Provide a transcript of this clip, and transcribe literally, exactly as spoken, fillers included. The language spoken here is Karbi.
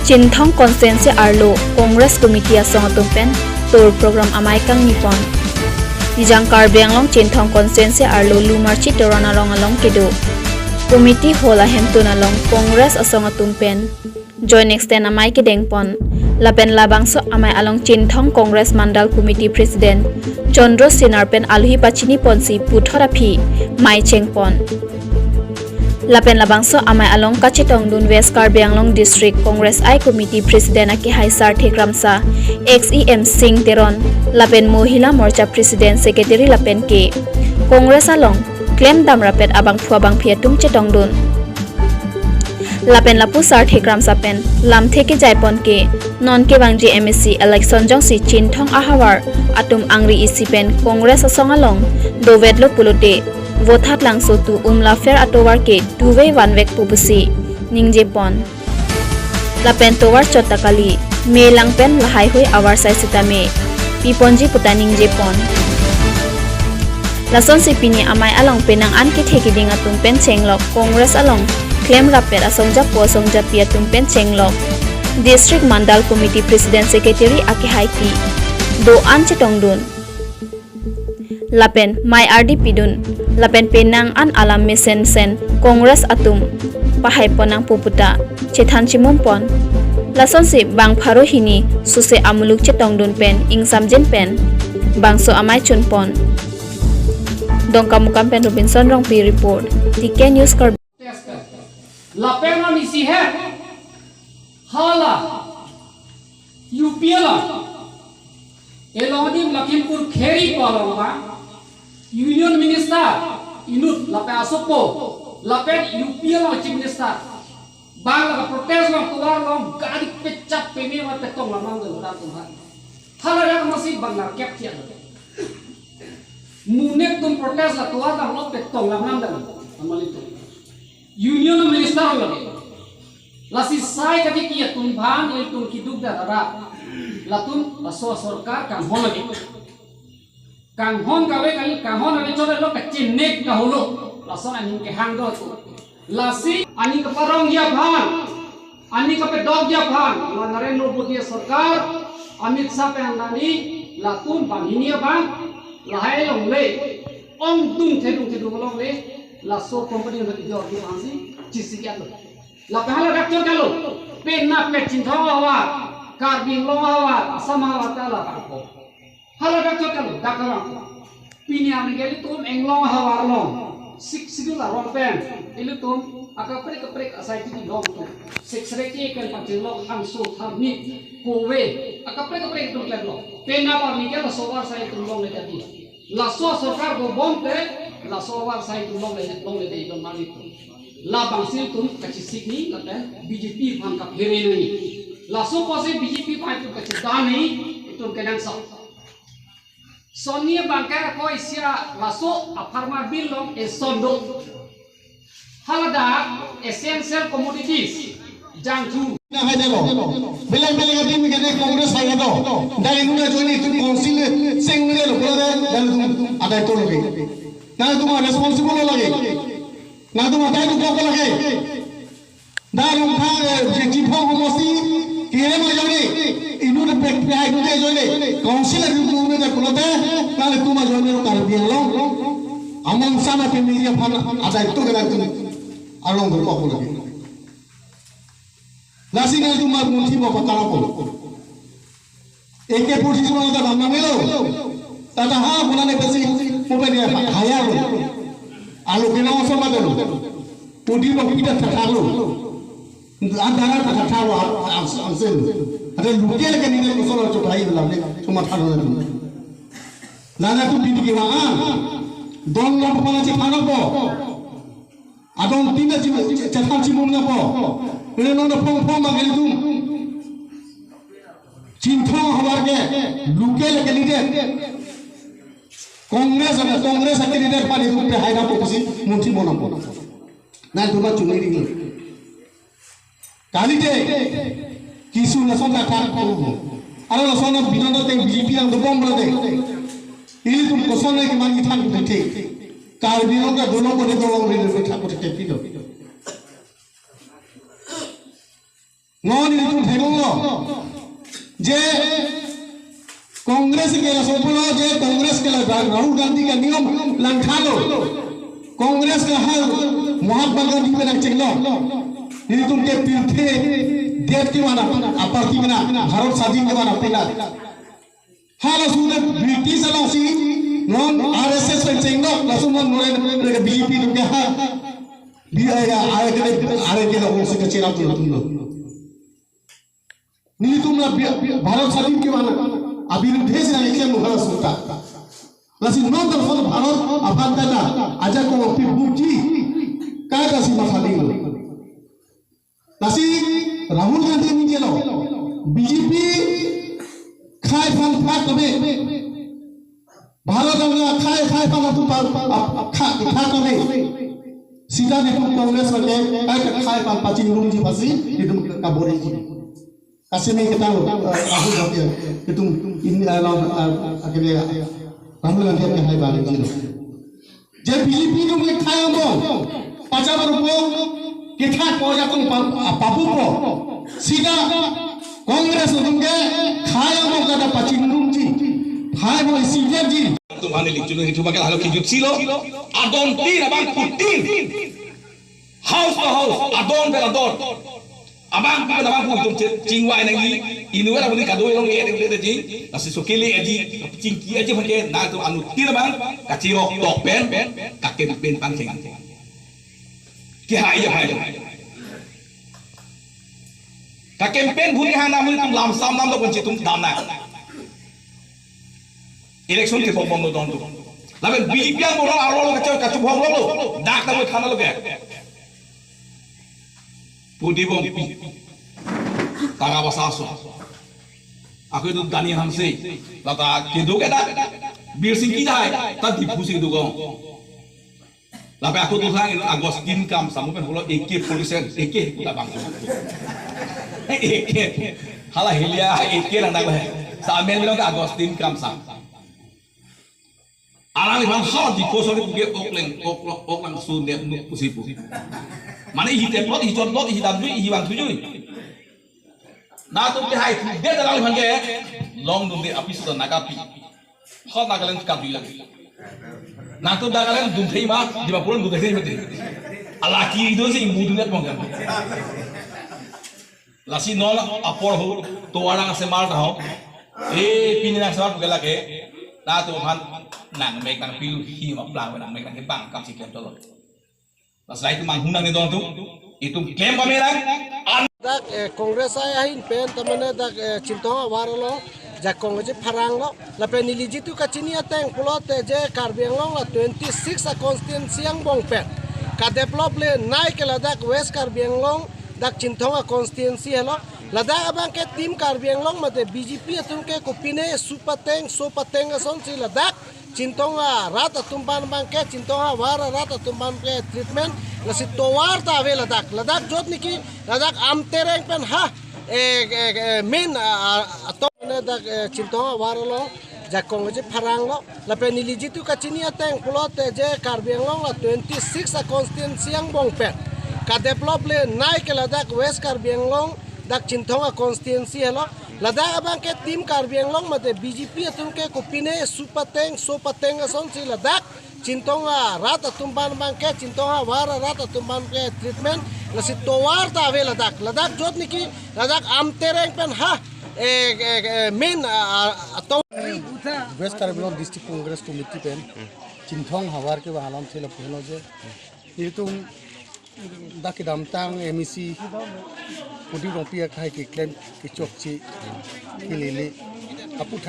Chinthong constituency arlo Congress committee asong atum pen tour program amei kangni pon. Nijang Karbi Anglong Chinthong constituency arlo Lumarchi Teron arong along kedo committee hall ahemtun along Congress asong atum pen joint extend amei kedeng pon. Lapen labangso amei along Chinthong Congress Mandal Committee President Chandra Sinar pen alohi pachini ponsi puthot aphi mei cheng pon. Lapen labangso amei along kachetongdun West Karbi Anglong District Congress I Committee President akehai Sarthe Kramsa, ex E M Sing Teron, lapen Mohila Morcha President, Secretary lapen ke Congress along klemdam rapet abangphu abangphi atum chetongdun. Lapen lapu Sarthe Kramsa pen lamthe kejai pon ke non kevangji M A C election jongsi Chinthong ahavar atum angri isi pen Congress asong along dovetlo pulote Vothatlangso to Umla Fair atovar ke two way one way pu pusi ningje pon. Lapen tovar chot ta kali, me lang pen lahai hui avarsai sitame piponji puta ningje pon. Lasonsi pini amei along penang an kethe kiding atum pen chenglok Congress along klem rapet asong japo asong japi atum pen chenglok District Mandal Committee President, Secretary akehai pi do-an chetongdun. Lapen mei ardi pidun. Lapen penang an alam mesen sen Congress atum pahai pon nangpo puta chethan chimum pon. Lasonsi bang pharo hini suse amuluk chetongdun pen ingsamjin pen bangso amei chun pon. Dongkamukam pen Robinson Rongpi report, T K News Karbi. Lapen non isi he hala U P along, elong adim Lakhimpur Kheri pu along abang Union Minister inut lapen asopo lapen U P along Chief Minister abang la protest along tovar along gari pechap peme ma petong lamang de udah tuhan. Hala dak masih bang narkep tiang. Munek tum protest la tovar along petong lamang de amali tu. Union Minister lagi. Lasi sai kaki kia tumphan, ilitum kiduk da rara. Latum laso sorkar kanghon lagi. Kanghon kave kali, kanghon kave chole lo kachinek kaholo. Lason aning kehang do tu. Lasi aning kaparong aphan, aning kapedok aphan, la Narendra Modi sorkar, Amit Shah pen nani, latum banghini abang, lahai longle, ongdung thedung thedung longle, laso company na video di hansi, chisi kya lo. Lapen hala dak chot kalo, penap pet Chinthong ahavar, Karbi Anglong ahavar, Assam ahavar ta la bangko. Hala dak chot kalo, dak kalo. Pini arni ke ilitum Anglong ahavar along, Sixth Schedule arong pen, ilitum akaprek kaprek asai titi long tu. Sixth Schedule pen pachinglok hangso tharni kove, akaprek kaprek itum klem lo. Penap arni ke laso avarsai itum longle jadi. Laso sorkar ko bom te, laso avarsai itum longle, longle te itum mali tu. Labangsi itum kachisik ni, lapen B J P aphan kaphere ni. Laso apotsi B J P aphan itum kachedan ni, itum kenangsot. Sonni abangke ako isi a laso a-farmer bill along eson do. Hala dak essential commodities, jangthu. Na hai jalo. Beleng beleng adim ke de Congress hai jalo. Dak inut ajoine itum council seng ne lo, pura dak itum adai to lagi. Dak itum responsible lagi. Dak itum adai to lagi. Dak Rongkhang, eh, Chinthong homosti, kere ma ajoine, inut pek pek inut ajoine, council ajoine, inut pulote, nanglitum ajoine Karbi Anglong, amon sana pemiri aphan adai to kena itum along berkok lagi. Lasi nanglitum amonti mo patara po. Eke pursi suma ta damang elo. Tata ha guna ne pesi mo pe dia haya lo. Alu kena oso ma delo. Pudi mo pida tata lo. Antara tata thawa ang-, angsen. Ada luke lagi ni ko solo coba hai la ne cuma thalo na. Lana tu pidi kira an. Don la pala ci thalo po. Adon tina ci, ci, chathan chimum na po. Ini nona phong phong ma gelitum. Chinthong ahavar ke local candidate. Congress ada Congress a candidate padi tu pe haida po kusi munthi monam po. Nanglitum chungi ring. Kalite kisu lason ta thak po. Aro lason na bidon ta teng B J P ang dobom bro te. Ilitum koson na ke mangi thak te. Karbi Anglong ta dolong ko de dolong re re thak ko te pido. Non nelitum theklonglo je Congress ke laso pulo je Congress ke la Rahul Gandhi ke niyom langthalo. Congress ke ha Mahatma Gandhi pen nangchenglo. Nelitum ke pirthe det kevan aparty pen, Bharat Sadin kevan apina. Hala sudah British alongsi non R S S pen chenglo, langsung non mulai dari B J P itu ke ha. Dia ya, ayah kita, ayah kita orang suka cherap tu, tu, tu. Nelitum la bi-, Bharat Sadin kevan abirudhe si nangkeklem muhala suta. Lasi non telepon Bharat aphan kata, aja ko pi buji, kata si masaling lo. Lasi Rahul Gandhi ningjelo, B J P khei aphan phak tame, Bharat ang khei, khei aphan atum pa, pa, pa, kha, kha tame. Sita nelitum Congress lake, khei, khei aphan pachingrumji aphansi, nelitum kaboriji. Kasimi kita, eh, Rahul Gandhi, itum in, eh, long, eh, akhirnya, Rahul Gandhi ke hai balik jino. Je B J P atum ke khei angbong pacham arupo, kethak po ajakong pa-, ah, papupo. Sita Congress atum ke khei angbong kata pachingrumji. Khei angbong isi ji. Atum hani likchun itu bakal halo kijut silo. Adon tin abang putin. House to house, adon pen adon. Abang pu pen abang pu itum che-, chingvai nangji, inutvet abang kadokave along e, e, e, e, ji, lasi sokele aji, chingki aji aphan ke, nangtum anuttin abang, kachirok tok pen, ka campaign pangcheng. Kehai aja hai. Ka campaign bhuni hana bhuni itum lamsam lam do kunci itum damna. Election kebom bomlo don tu. Lapen B J P angbong arlo lo kacho kacho bhok lo lo. Dak ta thana lo ke. Pudi bom pi. Tara basa so. Ako itu Dani Hanse. Lata kedo ke dak. Bir Singki dai. Ta Diphu si kedo ko. Lapen ako tu sang Augustine Kamsam pen pulo A K forty-seven, A K kita bang. A K. Hala hilia A K lang dak le. Sa amen bilang Augustine Kamsam. Alangliphan so di ko so di puke ok leng, ok lo, ok lang su ne nuk pusi pu. Mane hi teplot, hi chotlot, hi damjui, hi vangthuijui. Nangtum ke hai thu det alangliphan ke longdunde api sudah nakapi. Hot Nagaland kap di lagi. Nangtum Nagaland dunthei ma, Dimapur dunthei ma de. Alaki ido si imu dunde pong kan. Lasi non apor ho, tovar nangsemar ta ho. Eh, pini nangsemar puke lake. Nangtum aphan nangmek nangpilu hi ma plang nangmek nangkebang kam si klem tolo. Laso atum manghunang ni don tu, itum klem pamerang. An- Dak, eh, Congress ai ahin pen, tamane dak, eh, Chinthong ahavar along jakong aji pharang lo. Lapen neli jitu kachini ateng pulote je Karbi Anglong la twenty-six a constituency angbong pen kadevelop le nai ke ladak West Karbi Anglong dak Chinthong a constituency helo. Ladak abang ke Team Karbi Anglong mate B J P atum ke kopine su pateng, so pateng asonsi ladak Chinthong arat atum aphan abang ke, Chinthong ahavar arat atum aphan ke treatment, lasi tovar ta ave ladak. Ladak jot niki, ladak Amtereng pen ha, eh, eh, eh, main, ah, ah, ato ne dak, eh, Chinthong ahavar along jakong aji pharang lo. Lapen neli jitu kachini ateng pulote je Karbi Anglong la twenty-six a constituency angbong pen kadevelop le nai ke ladak West Karbi Anglong dak Chinthong a constituency helo. Ladak abang ke Team Karbi Anglong mate B J P atum ke kopine su pateng, so pateng asonsi ladak Chinthong arat atum aphan abang ke, Chinthong ahavar arat atum aphan ke treatment, lasi tovar ta ave ladak. Ladak jot niki, ladak Amtereng pen ha, eh, eh, eh, main, ah, ah, ato. West Karbi Anglong District Congress Committee pen Chinthong ahavar ke ba alam thela puno je. Itum dak kedamtang M A C Pudip Rongpi akhai keklem kechokche kelele aphuthak